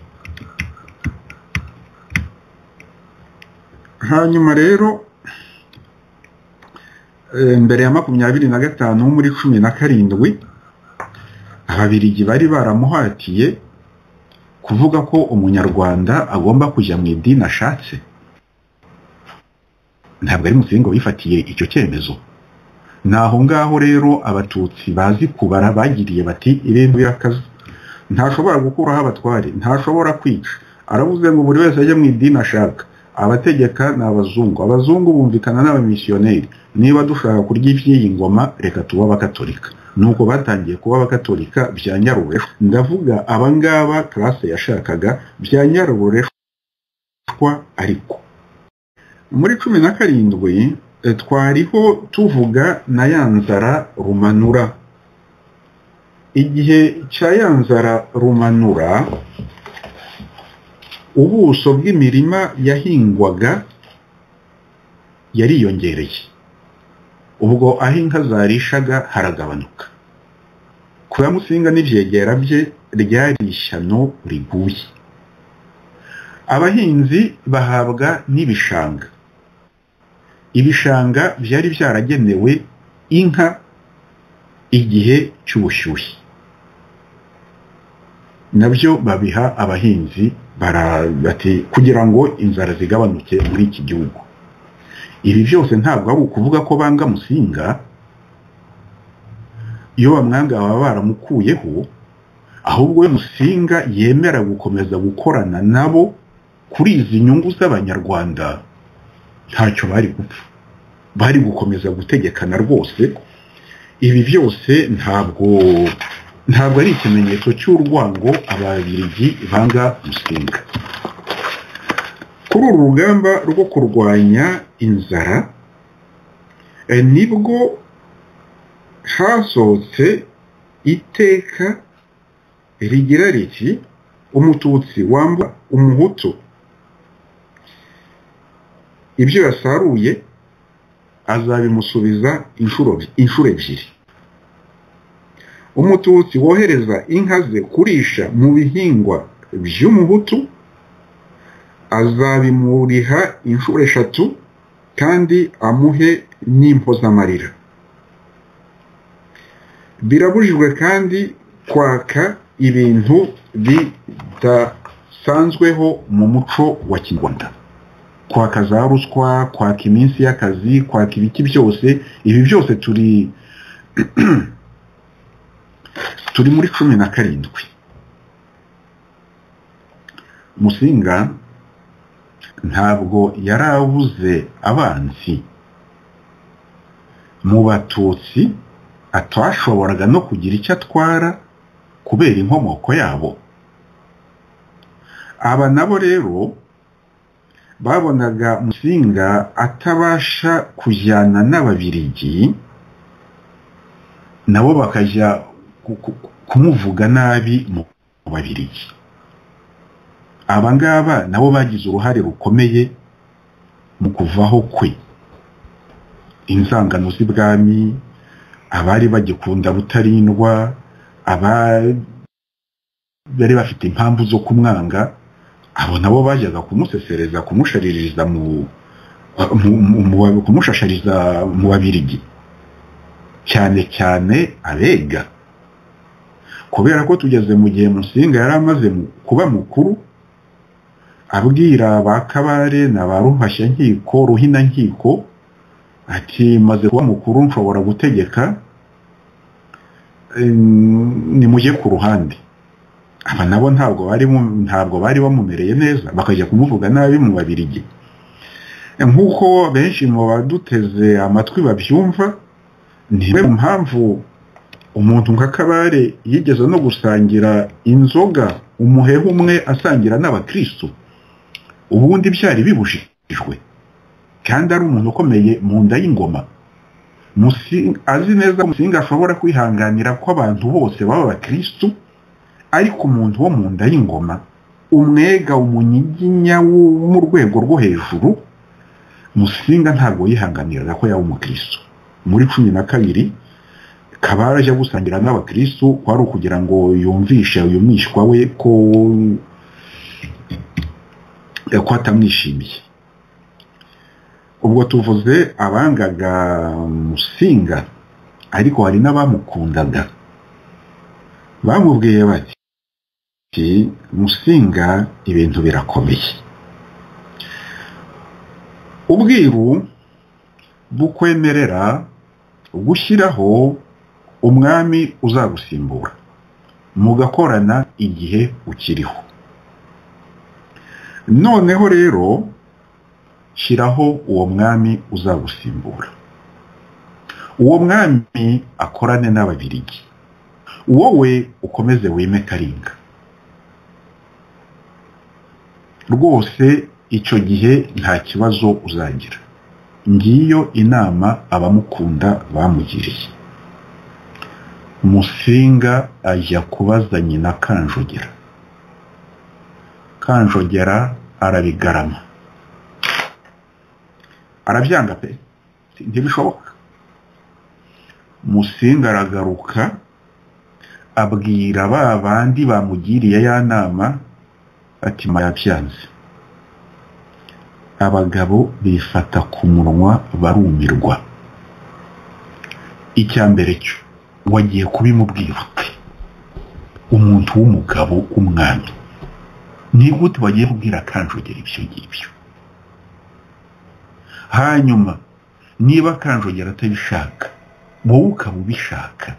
Hanyuma rero mbere ya 25 muri 17 Ababirigi bari baramuhatiye kuvuga ko umunyarwanda agomba kujya mu idini ashatse. Ntabwo ari Musinga wifatiye icyo cyemezo. Naho ngaho rero abatutsi bazi kubara bagiriye bati ibintu birakaze, ntashobora gukuraho abatware, ntashobora kwica, aravuze ngo buri wese ajye mu idini ashaka, abategeka ni abazungu, abazungu bumvikana n'abamisiyoneri, niba dushaka kurya iby'iyi ngoma reka tuba abakatolika. Nuko batangiye kuba abakatolika bya nyarureshwa. Ndavuga abangaba classe yashakaga bya nyarureshwa. Ariko muri 17 twariho tuvuga na ya nzara rumanura. Igihe cya ya nzara rumanura, ubuso bw'imirima yahingwaga yariyongereye, ubwo aho inka zarishaga haragabanuka. Kuba Musinga n'ibyegera bye ryari ishyano riguye. Abahinzi bahabwa n'ibishanga. Ibishanga byari byaragenewe inka igihe cy'ubushyuhe, nabyo babiha abahinzi bati kugira ngo inzara zigabanuke muri iki gihugu. Ibi byose ntabwo ari ukuvuga ko banga Musinga, iyo bamwanga baba baramukuyeho, ahubwo we Musinga yemera gukomeza gukorana nabo kuri izi nyungu z'abanyarwanda, ntacyo bari gupfa, bari gukomeza gutegekana rwose. Ibi byose ntabwo ari ikimenyetso cy'urwango Ababirigi banga Musinga. Kuri uru rugamba rwo kurwanya inzara nibwo hasohotse iteka rigira riti umututsi wamba umuhutu ibyo yasaruye azabimusubiza inshuro ebyiri. Umututsi wohereza inka ze kurisha mu bihingwa by'umuhutu azabimuriha inshuro 3 kandi amuhe n'impozamarira. Birabujijwe kandi kwaka ibintu bidasanzweho mu muco wa Kinyarwanda, kwaka za ruswa, kwaka iminsi y'akazi, kwaka ibiki byose. Ibi byose turi muri 17. Musinga ntabwo yarabuze abanzi mu batutsi atashoboraga no kugira icyo atwara kubera inkomoko yabo. Aba nabo rero babonaga Musinga atabasha kujyana n'Ababirigi, nabo bakajya kumuvuga nabi mu Babirigi. Aba ngaba nabo bagize uruhare rukomeye mu kuvaho kwe. Inzangano z'ibwami, abari bagikunda Rutarindwa, abari bafite impamvu zo kumwanga, abo nabo bajyaga kumusesereza, kumushaririza kumushashariza mu Babirigi, cyane cyane abega. Kubera ko tugeze mu gihe Musinga yari amaze kuba mukuru, abwira ba Kabare na ba Ruhashyankiko, Ruhinankiko ati maze kuba mukuru nshobora gutegeka, nimujye ku ruhande. Aba nabo ntabwo bari bamumereye neza, bakajya kumuvuga nabi mu Babirigi. Nk'uko benshi mu baduteze amatwi babyumva, ni mu mpamvu umuntu nka Kabare yigeze no gusangira inzoga umuheha umwe asangira n'abakristo, ubundi byari bibujijwe, kandi ari umuntu ukomeye mu nda y'ingoma. Azi neza Musinga ashobora kwihanganira ko abantu bose baba abakristo, ariko umuntu wo mu nda y'ingoma, umwega, umunyiginya wo mu rwego rwo hejuru, Musinga ntabwo yihanganiraga ko yaba umukristo. Muri 12 Kabare ajya gusangira n'abakristu kwari ukugira ngo yumvishe uyu mwishywa we ko atamwishimiye. Ubwo tuvuze abangaga Musinga, ariko hari n'abamukundaga. Bamubwiye bati Musinga ibintu birakomeye, ubwiru bukwemerera gushyiraho umwami uzagusimbura mugakorana igihe ukiriho. Noneho rero shyiraho uwo mwami uzagusimbura, uwo mwami akorane n'Ababirigi, wowe ukomeze wime Karinga. Rwose icyo gihe nta kibazo uzagira. Ngiyo inama abamukunda bamugiriye. Musinga ajya kubaza nyina Kanjogera. Kanjogera arabigarama, arabyanga pe, ntibishoboka. Musinga aragaruka abwira ba bandi bamugiriye ya nama ati yabyanze. Abagabo bifata ku munwa barumirwa. Icya mbere cyo wagiye kubimubwira ute? Umuntu w'umugabo w'umwami ni gute wagiye kubwira Kanjogera ibyo ngibyo? Hanyuma niba Kanjogera atabishaka wowe ukaba ubishaka,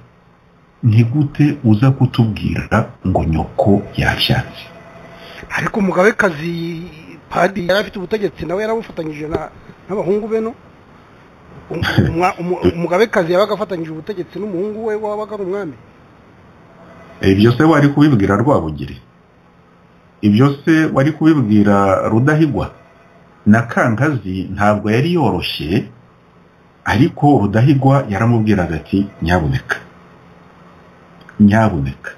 ni gute uza kutubwira ngo nyoko yabyanze? Ariko umugabekazi Padiri yari afite ubutegetsi, nawe yarabufatanyije n'abahungu be. No umugabekazi yabaga afatanyije ubutegetsi n'umuhungu we wabaga ari umwami. Ibyo se wari kubibwira Rwabugiri? Ibyo se wari kubibwira Rudahigwa? Na Kankazi ntabwo yari yoroshye, ariko Rudahigwa yaramubwiraga ati nyabuneka, nyabuneka.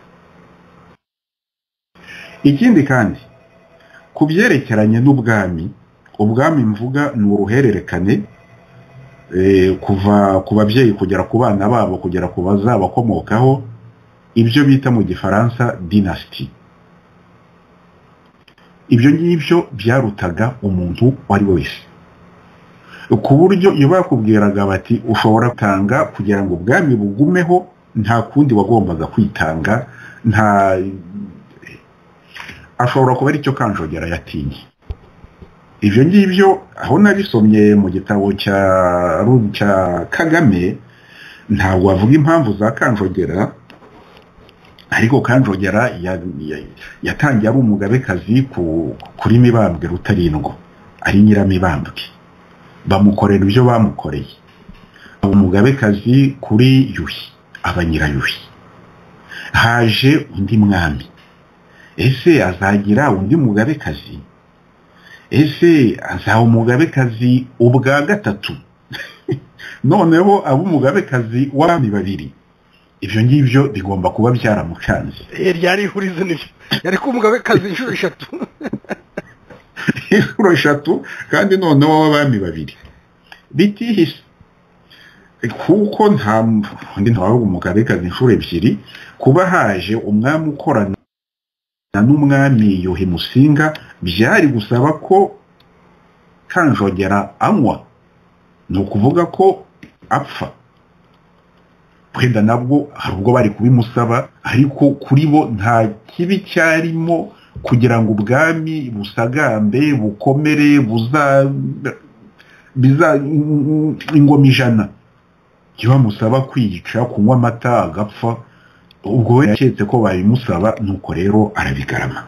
Ikindi kandi ku byerekeranye n'ubwami, ubwami mvuga ni uruhererekane kuva ku babyeyi kugera ku bana babo kugera ku bazabakomokaho, ibyo bita mu Gifaransa dynasty. Ibyo ngibyo byarutaga umuntu uwo ari we wese, ku buryo iyo bakubwiraga bati ushobora gutanga kugira ngo ubwami bugumeho, nta kundi wagombaga kwitanga. Nta ashobora kuba aricyo Kanjogera yatinye. Ibyo ngibyo aho nabisomye mu gitabo cya Kagame, ntabwo avuga impamvu za Kanjogera, ariko Kanjogera yatangiye ari umugabekazi kuri Mibambwe Rutarindwa, ari Nyiramibambwe, bamukorera ibyo bamukoreye. Umugabekazi kuri Yuhi, aba Nyirayuhi. Haje undi mwami, ese azagira undi mugabekazi? Ese azaba umugabekazi ubwa gatatu? Noneho aba umugabekazi w'abami babiri. Ibyo ngibyo bigomba kuba byaramucanze. Ryari ihurizo nibyo, yari kuba umugabekazi inshuro eshatu. Inshuro eshatu, kandi noneho w'abami babiri bitihise, kuko nta undi ntawabaga umugabekazi inshuro ebyiri. Kuba haje umwami ukorana n'umwami Yuhi Musinga byari gusaba ko Kanjogera anywa, ni ukuvuga ko apfa. Wenda nabwo hari ubwo bari kubimusaba, ariko kuri bo nta kibi cyarimo kugira ngo ubwami busagambe bukomere, biza ingoma ijana. Iyo bamusaba kwica, kunywa amata agapfa, ubwo we yaketse ko babimusaba, nuko rero arabigarama,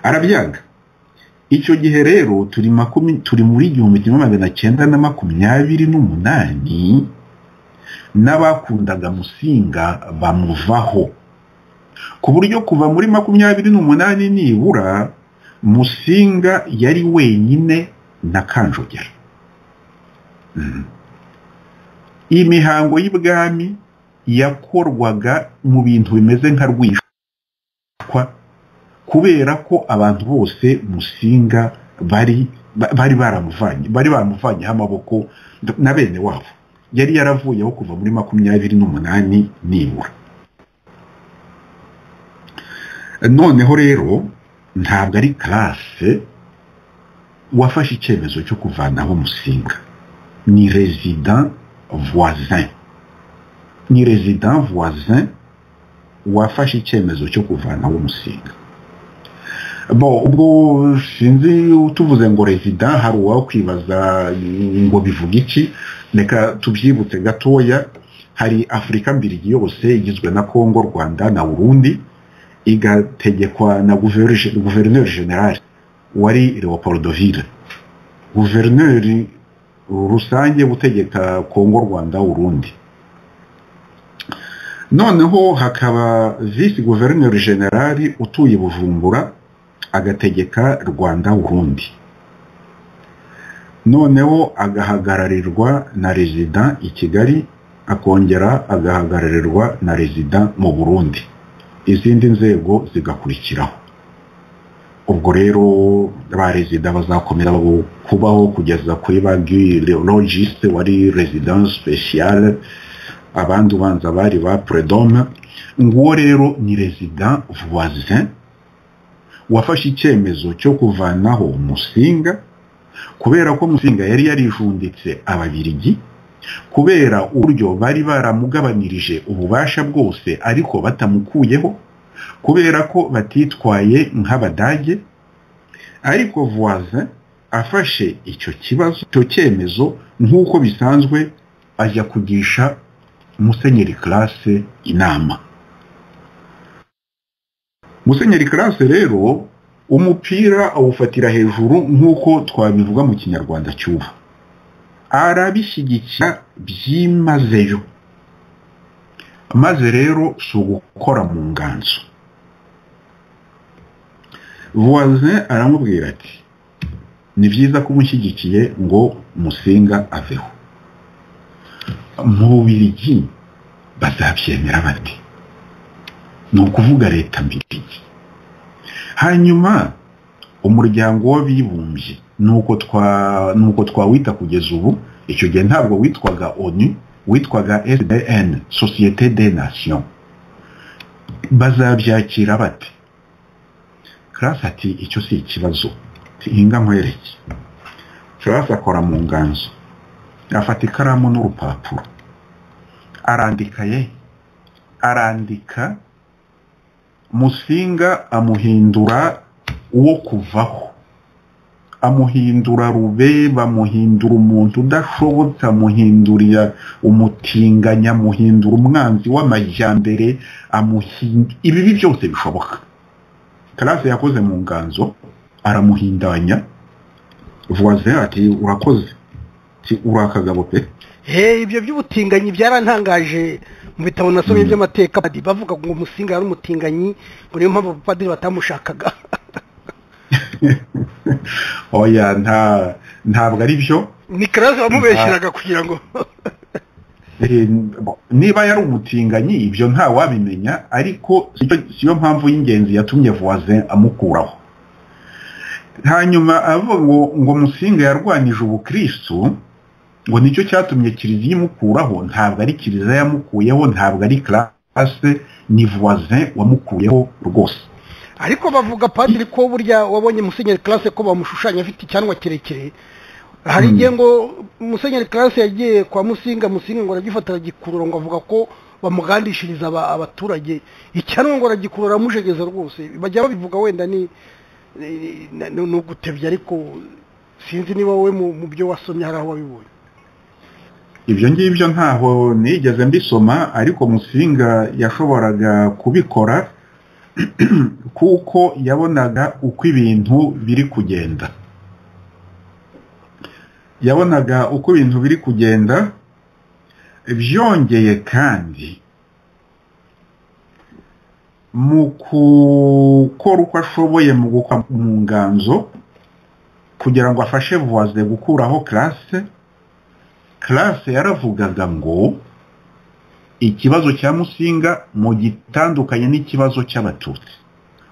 arabyanga. Icyo gihe rero turi muri 1928, n'abakundaga Musinga bamuvaho, ku buryo kuva muri 28 nibura Musinga yari wenyine na Kanjogera. Imihango y'ibwami yakorwaga mu bintu bimeze nka rwishwa, kubera ko abantu bose Musinga bari baramuvanye, bari bamuvanyeho amaboko na bene wabo yari yaravuyeho kuva muri 28 nibura. Noneho rero ntabwo ari classe wafashe icyemezo cyo kuvanaho Musinga, ni resident voisin, ni resident voisin wafashe icyemezo cyo kuvanaho Musinga. Bo ubwo sinzi tuvuze ngo resident hari uwakwibaza ngo bivuga iki. Reka tubyibutse gatoya. Hari Afurika mbirigi yose igizwe na Kongo, Rwanda na Burundi, igategekwa na gouverneur general wari Leopoldville, gouverneur rusange utegeka Kongo, Rwanda, Burundi. Noneho hakaba vice gouverneur general utuye Bujumbura agategeka Rwanda, Burundi. Noneho agahagararirwa na resident i Kigali, akongera agahagararirwa na resident mu Burundi, izindi nzego zigakurikiraho. Ubwo rero ba resident bazakomera kubaho kugeza kuri ba logiste wari resident special, abandi ubanza bari ba predome. Nguwo rero ni resident voisin wafashe icyemezo cyo kuvanaho Musinga, kubera ko Musinga yari yarijunditse Ababirigi, kubera uburyo bari baramugabanirije ububasha bwose ariko batamukuyeho, kubera ko batitwaye nk'Abadage. Ariko voisin afashe icyo kibazo, icyo cyemezo nk'uko bisanzwe, ajya kugisha Musenyeri Classe inama. Musenyeri Classe rero umupira awufatira hejuru nk'uko twabivuga mu Kinyarwanda cy'ubu, arabishyigikira byimazeyo. Maze rero si ugukora mu nganzo. Voisin aramubwira ati ni byiza ko umushyigikiye ngo Musinga aveho, mu Bubiligi bazabyemera bati, ni ukuvuga leta mbirigi. Hanyuma umuryango w'abibumbye nuko twawita kugeza ubu, icyo gihe ntabwo witwaga ONU, witwaga SDN, Société des Nations, bazabyakira bate? Classe ati icyo si ikibazo, hinga nkwereke. Classe akora mu nganzo, afata ikaramu n'urupapuro, arandika ye, arandika Musinga amuhindura uwo kuvaho, amuhindura rubeba, amuhindura umuntu udashobotse, amuhindurira umutinganya, amuhindura umwanzi w'amajyambere, amuhindura ibibi byose bishoboka. Classe yakoze mu nganzo aramuhindanya. Voisin ati urakoze, ati urakagabo pe. Ibyo by'ubutinganyi byarantangaje mu bitabo nasomye by'amateka, bavuga ngo Musinga yari umutinganyi, ngo niyo mpamvu abapadiri batamushakaga. Oya, ntabwo ari byo, ni Classe wamubeshyiraga kugira ngo niba yari umutinganyi ibyo nta wabimenya, ariko siyo mpamvu y'ingenzi yatumye Voisin amukuraho. Hanyuma avuga ngo Musinga yarwanije ubukristo, ngo nicyo cyatumye kiliziya imukuraho. Ntabwo ari kiliziya yamukuyeho, ntabwo ari Classe, ni Voisin wamukuyeho rwose. Ariko bavuga padiri ko burya wabonye Musenyeri Classe ko bamushushanya afite icyanwa kirekire. Hari igihe ngo Musenyeri Classe yagiye kwa Musinga, Musinga ngo aragifata aragikurura, ngo avuga ko bamugandishiriza abaturage, icyanwa ngo aragikurura amujegeza rwose. Bajya babivuga wenda ni ugutebya, ariko sinzi niba wowe mu byo wasomye hari aho wabibonye. Ibyo ngibyo ntaho nigeze mbisoma, ariko Musinga yashoboraga kubikora kuko yabonaga uko ibintu biri kugenda, yabonaga uko ibintu biri kugenda. Byongeye kandi mu gukora uko ashoboye mu gukora mu nganzo kugira ngo afashe Voisin gukuraho Classe, Classe yaravugaga ngo ikibazo cya Musinga mu gitandukanye n'ikibazo cy'Abatutsi.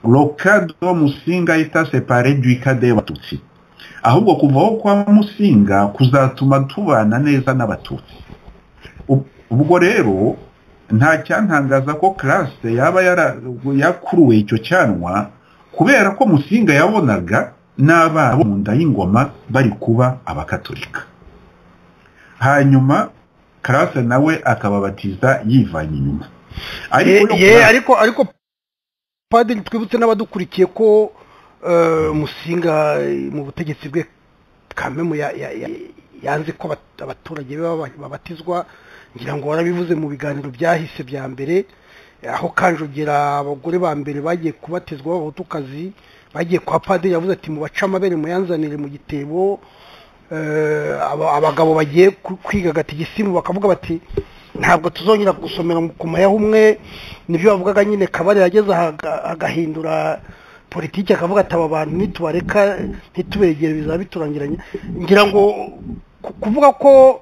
Le cas de Musinga est séparé du cas des Batutsi. Ahubwo kuvaho kwa Musinga kuzatuma tubana neza n'Abatutsi. Ubwo rero nta cyantangaza ko Classe yaba yakuruwe icyo cyanwa, kubera ko Musinga yabonaga n'abana mu nda y'ingoma bari kuba abakatolika, hanyuma Classe nawe akababatiza yivanye inyuma. Ariko padiri, twibutse n'abadukurikiye ko Musinga mu butegetsi bwe kamemu yanze ko abaturage babatizwa, ngira ngo warabivuze mu biganiro byahise bya mbere, aho Kanjogera abagore ba mbere bagiye kubatizwa b'abahutukazi bagiye kwa padiri, yavuze ati mubace amabere muyanzanire mu gitebo. Abagabo bagiye kwiga gatigisimu bakavuga bati ntabwo tuzongera gusomera ku mayaho umwe. Nibyo bavugaga nyine, Kabare yageze agahindura politiki akavuga ati aba bantu nitubareka ntitubegere bizaba biturangiranye. Ngira ngo kuvuga ko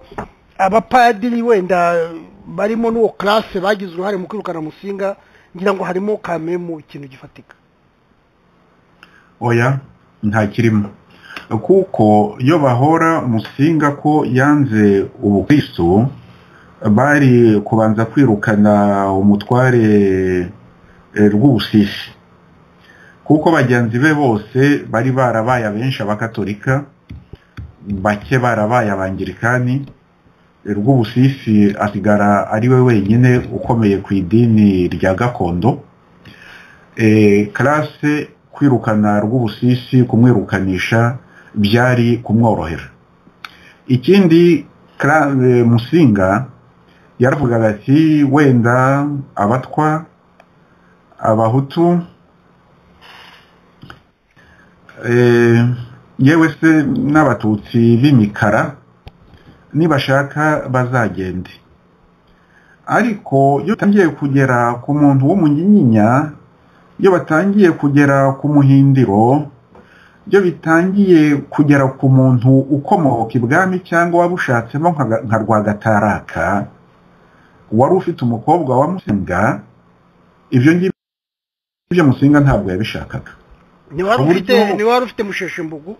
abapadiri wenda barimo n'uwo Classe bagize uruhare mu kwirukana Musinga, ngira ngo harimo kamemu ikintu gifatika. Oya, nta kirimo, kuko iyo bahora Musinga ko yanze ubukristo bari kubanza kwirukana umutware Rwubusisi, kuko bagenzi be bose bari barabaye abenshi abakatolika, bake barabaye abangirikani. Rwubusisi asigara ari we wenyine ukomeye ku idini rya gakondo. Classe kwirukana Rwubusisi, kumwirukanisha byari kumworohera. Ikindi, Musinga yaravugaga ati wenda abatwa, abahutu, yewe se n'abatutsi b'imikara nibashaka bazagende, ariko iyo batangiye kugera ku muntu w'umunyinya, iyo batangiye kugera ku muhindiro, iyo bitangiye kugera ku muntu ukomoka ibwami cyangwa wabushatsemo nka Rwagataraka wari ufite umukobwa wa Musinga, ibyo ngibyo Musinga ntabwo yabishakaga. Ni wari ufite Musheshembugu,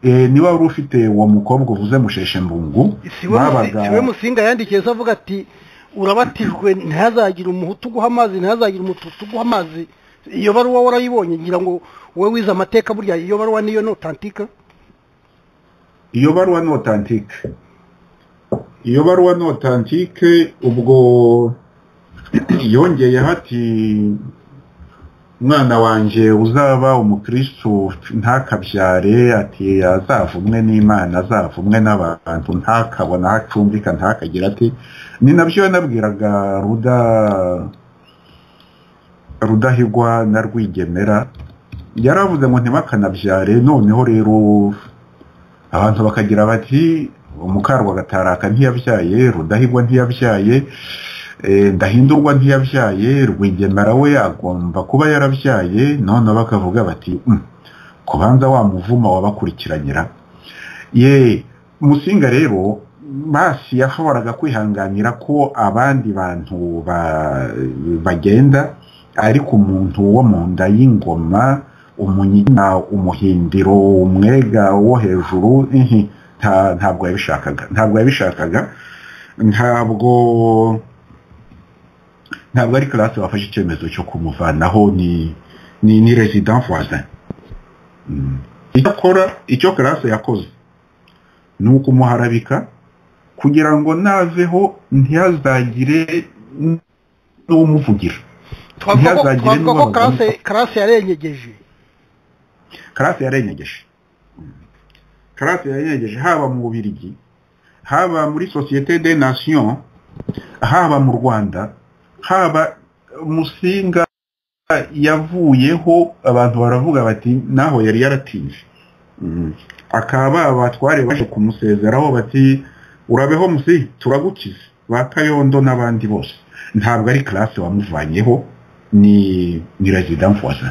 ni wari ufite uwo mukobwa uvuze Musheshembungu. Siwe Musinga yandikiye avuga ati urabatijwe ntihazagira umuhutu guha amazi, ntihazagira umututsi guha amazi. Iyo baruwa warayibonye? Ngira ngo wowe wize amateka, burya iyo baruwa niyo ni authentique. Iyo baruwa ni authentique, iyo baruwa ni authentique. Ubwo yongeyeho ati umwana wanjye uzaba umukristo ntakabyare, ati azavumwe n'Imana, azavumwe n'abantu, ntakabona aho acumbika, ntakagira ati. Ni nabyo yanabwiraga Rudahigwa na Rwigemera, yaravuze ngo ntimakanabyare. Noneho rero abantu bakagira bati Mukarwagataraka ntiyabyaye, Rudahigwa ntiyabyaye, Ndahindurwa ntiyabyaye, Rwigemera we agomba kuba yarabyaye. None bakavuga bati kubanza wa muvuma wabakurikiranyira. Ye Musinga rero basi yashoboraga kwihanganira ko abandi bantu bagenda, ariko umuntu wo mu nda y'ingoma, umunyinya, umuhindiro, umwega wo hejuru, ntabwo yabishakaga, ntabwo yabishakaga, ntabwo ari Classe wafashe icyemezo cyo kumuvanaho, ni resident voisin. Icyo Classe yakoze ni ukumuharabika kugira ngo naveho ntihazagire n'umuvugira. Twavuga ko Classe yarengeje. Classe yarengeje. Classe yarengeje haba mu Bubiligi, haba muri Société des Nations, haba mu Rwanda, haba Musinga yavuyeho abantu baravuga bati naho yari yaratinze. Akaba abatware baje kumusezeraho bati urabeho musi turagukize, ba Kayondo n'abandi bose. Ntabwo ari Classe wamuvanyeho, ni resident voisin.